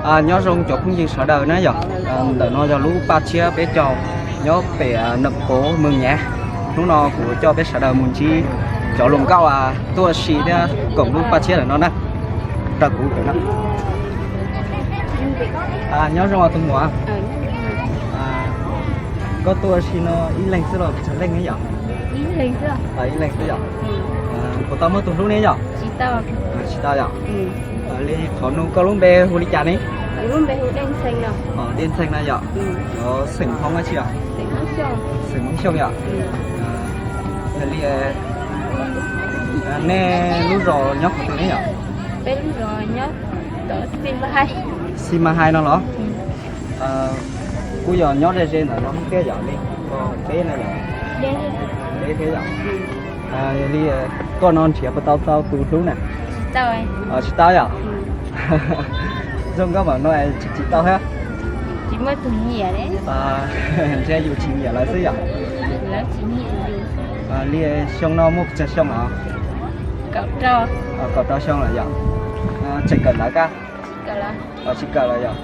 Nyob zoo cov phooj ywg sawv daws na yom. Ntawm no yog lub paj tshiab peb caug nyob pem Nậm Pồ, Mường Nhé. Hnub no kuv coj peb sawv daws mus ntsib cov hluas nkauj tuaj ua si thiab koom lub paj tshiab ntawm no na. Raws kuv no. Nyob zoo tus muam. Koj tuaj ua si no ib leeg xwb los tsawg leej ne yom? Ib leeg xwb yom. Puas tau muaj tus hlub ne yom? Tsis tau yom. Li qhov no koj lub npe hu li cas ne? Dej Ntxhee no yom. Xeem Hmoob dab tsi yom? Xeem Hmoob Xyooj yom. Li nej lub zos nyob qhov twg ne yom? Xis Mas Hais no los? Kuj yog nyob ze ze ntawm no thiab yom, li peb na yom? Peb thiab yom. Li tuaj no nrhiav puas tau tau tus hlub na? Tsis tau yom. Zoo nkauj mam no tsis tsis tau thiab. Ntshe yus tsis nyiam lawv xwb yom. Li xyoo no muaj tsawg xyoo os? Kaum rau xyoo lawm yom. Tseem kawm ntawv kab? Tsis kawm lawm yom.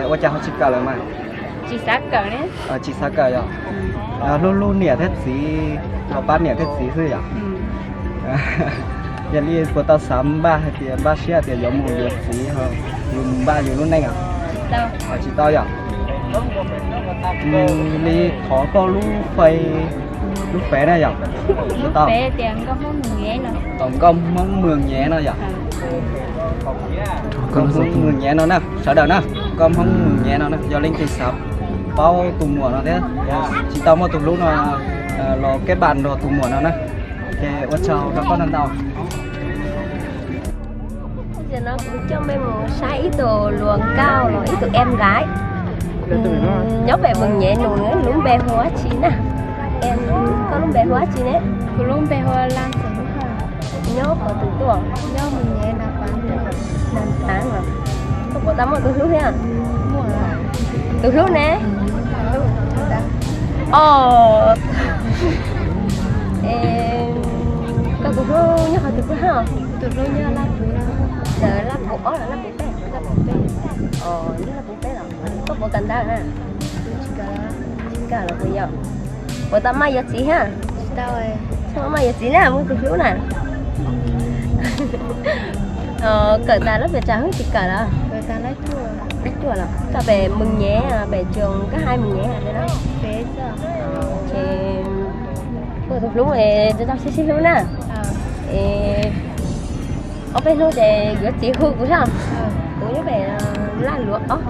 Ua cas ho tsis kawm lawm mas? Tsis xav kawm yom. Hlub hlub niam thiab txiv, los pab niam thiab txiv xwb yom. Yog li puas tau xav npaj hais tias npaj siab hais tias yuav mus yuav txiv, yus mus npaj yus lub neej os? Tsis tau yom. Li thov koj lub fais, lub fais na yom. Puas tau? Nkauj Hmoob Mường Nhé no yom. Nkauj Hmoob Mường Nhé no na, sawv daws na. Nkauj Hmoob Mường Nhé no na, yog leej twg xav paub tus muam no thiab tsis tau muaj tus hlub no los kết bạn nrog tus muam no na. Ces ua tsaug rau koj ntau ntau. Tam sim no kuv coj mej mus saib ib tug hluas nkauj los ib tug em gái nyob pem Mường Nhé nws lub npe hu ua dab tsi na? Koj lub npe hu ua dab tsi ne? Kuv lub npe hu ua Lan Xeem Haj. Nyob qhov twg tuaj? Nyob Mường Nhé Nà Pán. Nà Pán los? Koj puas tau muaj tus hlub thiab? Tus hlub ne? Os, koj tus hlub nyob qhov twg tuaj hab? Tus hlub nyob Laj Puv, Laj Puv ob los Laj Puv peb? Laj Puv peb. Os, nyob Laj Puv peb los? Koj puas kawm ntawv na? Tsis kawm los puas yog? Puas tau maj yuav txiv thiab? Tsis tau maj yuav txiv na, muaj tus hlub na. Kawm tas lub pes tsawg hwb tsis kawm los? Lub cuaj los? Tau pem Mường Nhé, pem trường cấp hai Mường Nhé hais tias na. Ces muaj tus hlub es tau sib sib hlub na. Es ob peb hnub ces yuav txiv hu kuv thiab. Kuv nyob pem Laj Luam os.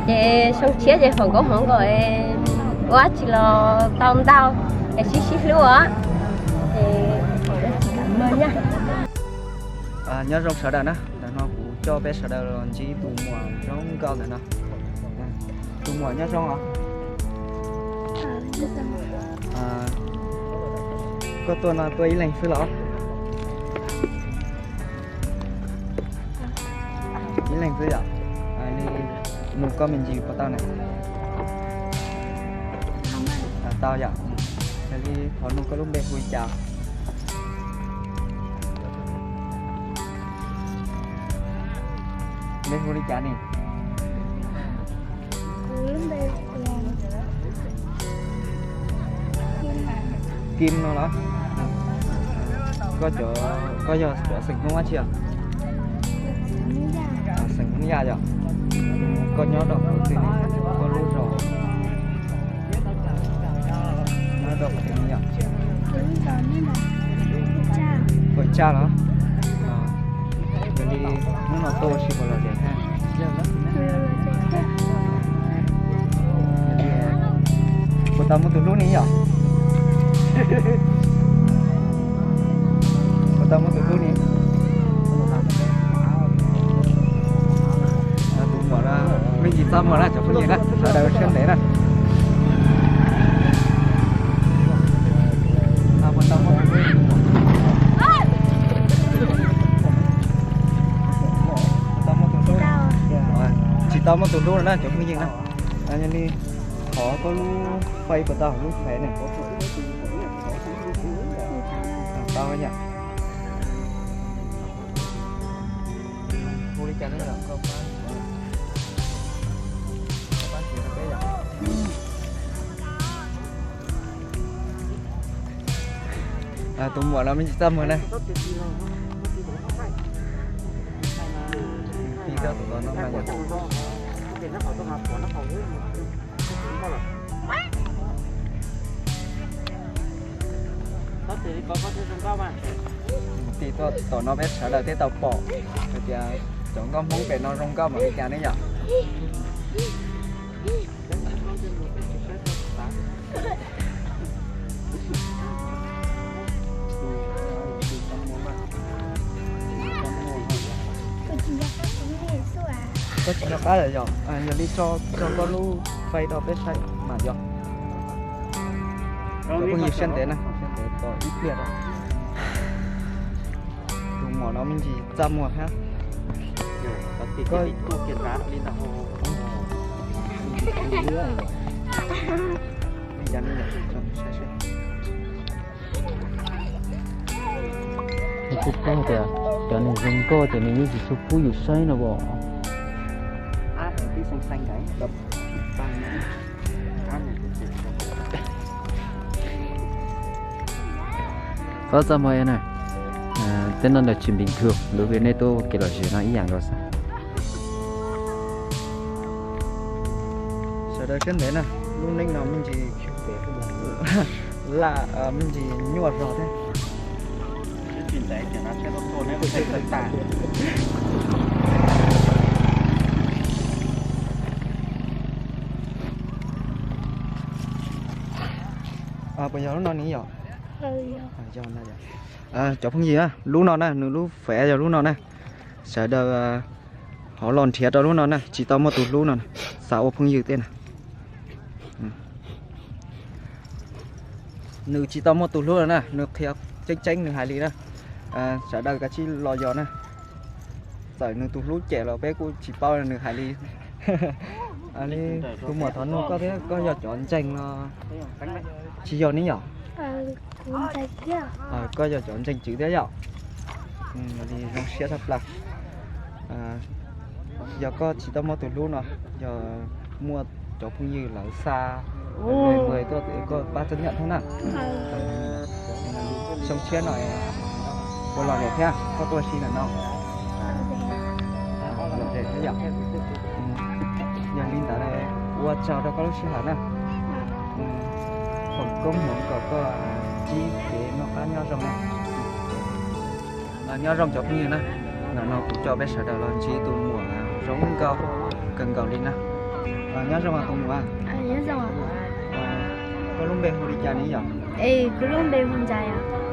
Ces xyoo tshiab ces foom koob hmoov kom ua dab tsi los tau ntau, es sib sib hlub os. Ces nyob zoo sawv daws na, ntawm no kuv coj peb sawv daws los ntsib tus muam zoo nkauj ntawm no. Tus muam nyob zoo os. Koj tuaj no tuaj ib leeg xwb los? Ib leeg xwb yom. Li nug koj me ntsis puas tau na? Tau yom. Yog li thov nug koj lub npe hu li cas? Npe hu li cas ne? Kim no los? Koj, koj yog cov xeem Hmoob dab tsi os? Xeem Hmoob Yaj yom. Koj nyob rau qhov twg ne? Koj lub zos nyob rau qhov twg ne yom? Pem Tsaj los? Yog li hnub no tuaj ua si puas lom zem thiab? Puas tau muaj tus hlub ne yom? Puas tau muaj tus hlub ne? Tus muam no me ntsis txaj muag na cov phooj ywg na, sawv daws siab ntev na. Puas tau muaj tus hlub? Tsis tau muaj tus hlub no na cov phooj ywg na. Yog li thov koj lub fais puas tau, lub fais ne? Tau yom. Hu Tus muam no me ntsis txaj muag na. Tim tom no peb sawv daws thiaj tau pom hais tias cov nkauj Hmoob pem no zoo nkauj npaum li cas ne yom. Koj tsis nco qab lawm yom, yog li tso koj lub Face rau peb saib mas yog. Cov phooj ywg siab ntev na, siab ntev tos ib pliag rau. Tus muam no me ntsis txaj muag thiab. Kuv paub tias cov neeg zoo nkauj ces nws yeej tsis tshua pub yus saib no as. Txhob txaj muag na. Tej no ntawd tsis bình thường, lub view nej tuaj ua kev lom zem no ib yam nkaus xwb. Sawv daws siab ntev na, lub neej no me ntsis laj, me ntsis nyuaj zog thiab. Puas yog lub no ne yom? Cov phooj ywg, lub no na, nws lub Face yog lub no na. Sawv daws ho los nrhiav rau lub no na, tsis tau muaj tus hlub no, xav ua phooj ywg tej na. Nws tsis tau muaj tus hlub no na, nws qhia tseeb tseeb nws hais li na. Sawv daws kav tsij los yos na. Txawm nws tus hlub cem los peb kuj tsis paub, nws hais li. Li tus muam thov nug koj thiab, koj yog cov ntseeg los tsis yog ne yom? Koj yog cov ntseeg Tswv thiab yom? Li zoo siab tshaj plaws. Yog koj tsis tau muaj tus hlub no, yog muaj cov phooj ywg lawv xa mus tuaj es koj pab txab nyam thiab na. Xyoo tshiab no puas lom zem thiab, koj tuaj si ntawm no? Lom zem thiab yom. Yog li ntawd ua tsaug rau koj lub sij hawm na. Foom koob hmoov kom koj ntsib kev noj qab nyob zoo na. Nyob zoo cov phooj ywg na, ntawm no kuv coj peb sawv daws los ntsib tus muam zoo nkauj kawg nkaus li na. Nyob zoo tus muam. Koj lub npe hu li cas ne yom?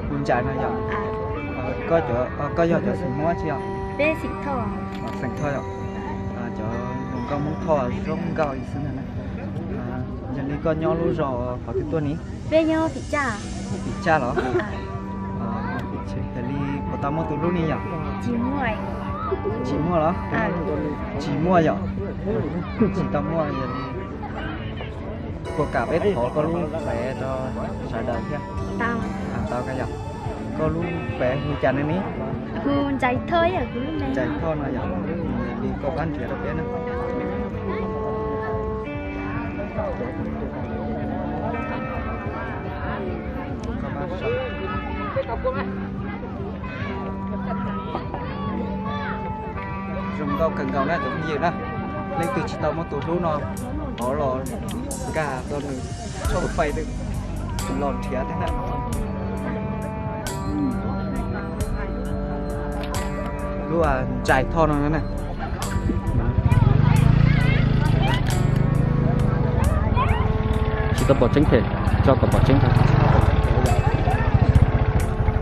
Hu Ntsais no yom? Koj yog cov xeem Hmoob tsi yom? Xeem Thoj yom? Cov zoo nkauj Hmoob Thoj zoo nkauj li xwb ntag na. Yog li koj nyob lub zos qhov twg tuaj ne? Tim Tsaj los? Yog li puas tau muaj tus hlub ne yom? Tsis muaj los? Tsis muaj yom? Tsis tau muaj, yog li puas kam peb thov koj lub Face rau sawv daws thiab? Tau koj yom. Koj lub Face hu cas ne? Ntsais Thoj no yom. Yog li koj pab nrhiav rau peb na. Zoo nkauj kawg nkaus na cov phooj ywg na. Leej twg tsis tau muaj tus hlub no, thov los nkag rau nws tshooj Face los nrhiav thiab na. Lub Ntsais Thoj no na. Tsis tau pom tseeb thiab, tso kom pom tseeb thiab.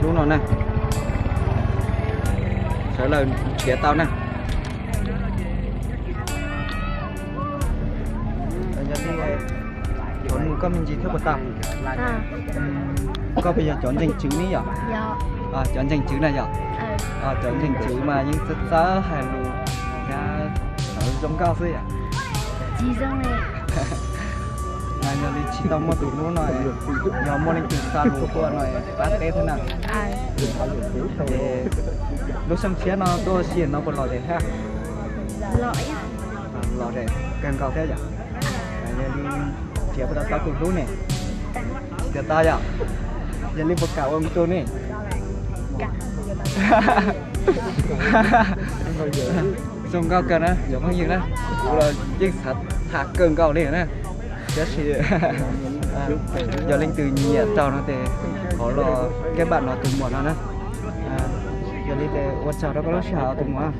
Lub no na, sawv daws nrhiav tau na. Yog li, thov nug koj me ntsis thiab puas tau? Koj puas yog cov ntseeg Tswv ne yom? Cov ntseeg Tswv na yom? Cov ntseeg Tswv mas yeej txawj txawj hais lus thiab txawj zoo nkauj xwb yom. Yog li tsis tau muaj tus hlub no, yog muaj leej twg xa lus tuaj no pab teb thiab na. Lub xyoo tshiab no tuaj si no puas lom zem thiab? Lom zem kawg nkaus thiab yom. Yog li nrhiav puas tau tus hlub ne? Tsis tau yom. Yog li puas kam ua tus ne? Zoo nkauj kawg na cov phooj ywg na, kuv los yeej xav tham kawg nkaus li na, tab sis yog leej twg nyiam tau no ces thov los kết bạn no tus muam no na. Yog li ces ua tsaug rau koj lub sij hawm tus muam.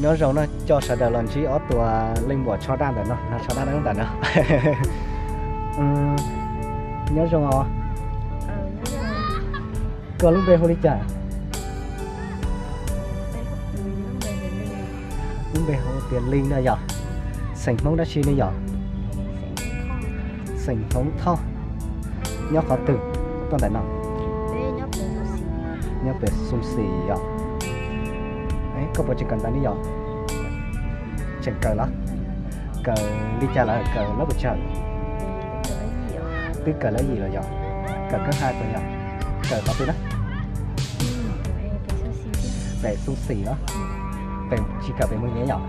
Nyob zoo no coj sawv daws los ntsib ob tug leej muam tsho daj ntawm no, tsho daj ntawm no. Nyob zoo os. Koj lub npe hu li cas? Lub npe hu tias Li no yog? Xeem Hmoob dab tsi ne yog? Xeem Hmoob Thoj. Nyob qhov twg? Tuaj ntawm no. Nyob pem Xoo Xim yog? Koj puas tseem kawm ntawv ne yog? Tseem kawm los? Kawm li cas lawm, kawm lab puas tsawg? Twb kawm lab yim los yog? Kawm kab hais puas yog? Kawm qhov twg na? Pem Xoo Xim los? Pem tsis kawm pem Moos Nyev yog?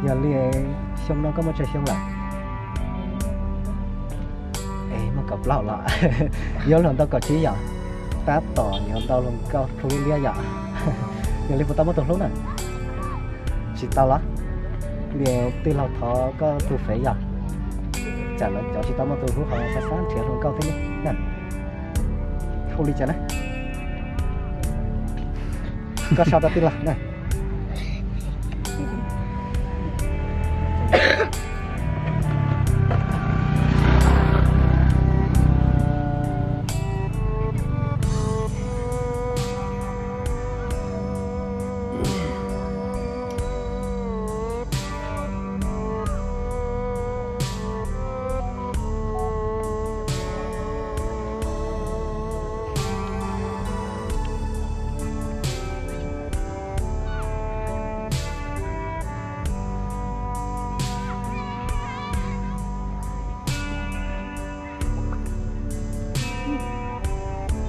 Yog li xyoo no koj muaj tsawg xyoo lawm? Es muaj kaum plaub los? Yuav luag ntau kaum tsib yog? Tab tom yuav ntau luag nkauj plhu liab liab yog? Yog li puas tau muaj tus hlub na? Tsis tau los? Li tij laug thov koj tus fev yog? Tsam lawv cov tsis tau muaj tus hlub ho xav xav nrhiav hluas nkauj thiab ne. Hu li cas na? Koj sau rau tij laug na.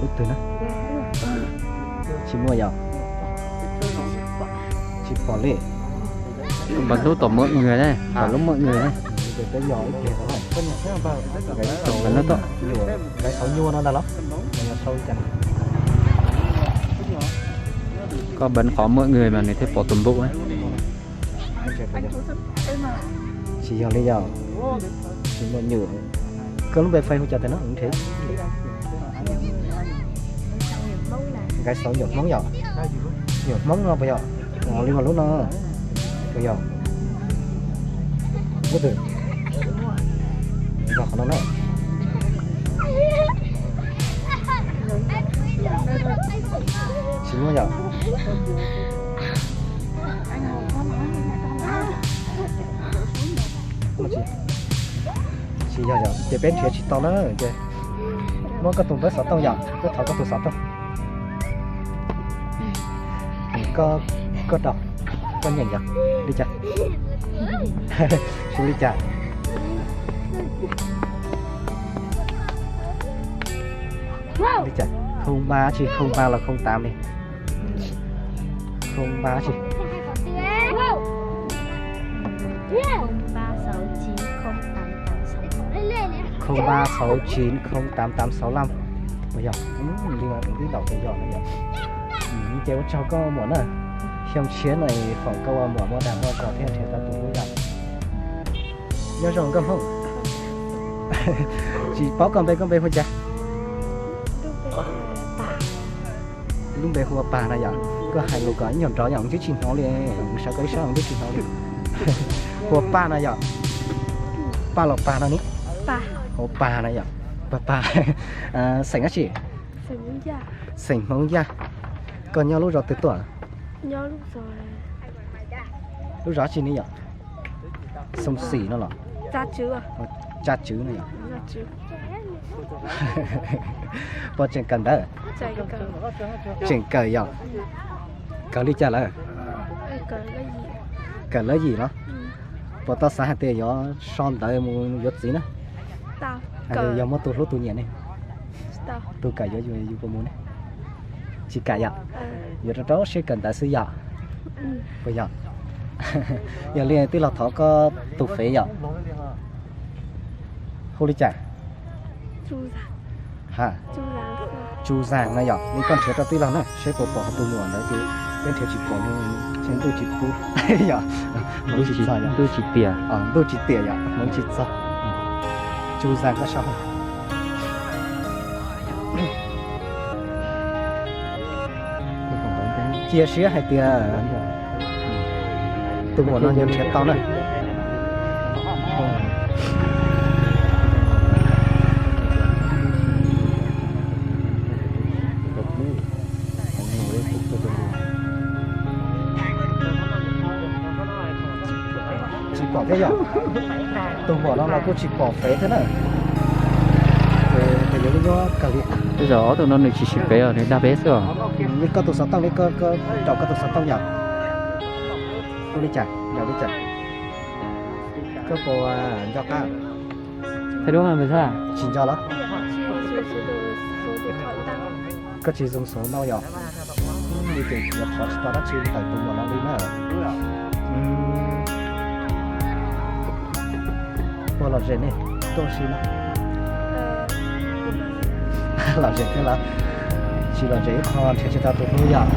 Lub twg na? Tsis muaj yog? Tsis pom li. Bật nút tổ mọi người đây, bật nút mọi người đây. Bật nút tổ. Koj bật khó mọi người mà nws thiaj pom tus npum na. Tsis yog li yog. Tsis muaj nyuam. Koj lub npe Facebook cas tas no? Nkais Xauv Nyuam Hmoob yog? Nyuam Hmoob no puas yog? Li mas lub no puas yog? Lub twg? Yog qhov no na. Tsis muaj yog? Tsis yog yog ces peb nrhiav tsis tau na ces muab koj tus npawb xov tooj yog, koj thov koj tus xov tooj. Koj, koj rau, koj nyeem yog li cas? Xws li cas? Li cas? Không ba tsis, không ba los không tám li. Không ba tsis. Không ba sáu chín không tám tám sáu lăm. Ua yog, li mas kuv twb ntaus tias yog no yog. Ces ua tsaug koj muam na. Xyoo tshiab no foom koj ua muam muaj dag muaj zog thiab nrhiav tau tus hlub yog. Nyob zoo nkauj Hmoob. Tsis paub koj npe, koj npe hu cas? Lub npe hu ua Pag no yog? Koj hais lus kom ib nyuag nrov yom, twb tsis hnov li. Sawv koj ib sab twb tsis hnov li. Hu ua Pag no yog? Paj los Pag no ni? Hu ua Pag no yog? Pag Pag. Xeem dab tsi? Xeem Hmoob Yaj. Koj nyob lub zos twg tuaj? Lub zos dab tsi ne yom? Xoo Xim no los? Tsa Tswv no yom? Puas tseem kawm ntawv? Tseem kawm yom? Kawm li cas lawm? Kawm lab yim los? Puas tau xav hais tias yuav so ntawv mus yuav txiv na? Hais tias yog muaj tus hlub tus nyiam ne? Tus kam yuav yus puas mus ne? Tsis kam yom? Yuav rau rau siab kawm ntawv xwb yom? Puas yog? Yog li tij laug thov koj tus fev yom? Hu li cas? Ha, Tsu Zas no yom. Li koj nrhiav rau tij laug na, seb puas pom tus muam ntawd ces peb nrhiav tsis pom li, ntuj tsis pub yom. Ntuj tsis tiam yom, hmoov tsis txog. Tsu Zas koj sau. Cia siab hais tias tus muam no yuav nrhiav tau na. Tsis pom thiab yom? Tus muam no los kuj tsis pom fev thiab na. Ces yuav nyuaj kawg li. Tej zaum ob tug no nws tsis siv fev os, nws dag peb xwb os. Li koj tus xov tooj li, koj rau koj tus xov tooj yom. Hu li cas, yog li cas? Koj puas nco qab? Thaij duab mas xwb. Tsis nco los? Koj tsis zoo xov tooj yom? Li ces yuav thov tsis tau dab tsi ntawm tus muam no li na. Puas lom zem ne? Tuaj si na. Lom zem thiab los? Tsis lom zem ib qho nrhiav tsis tau tus hlub yom?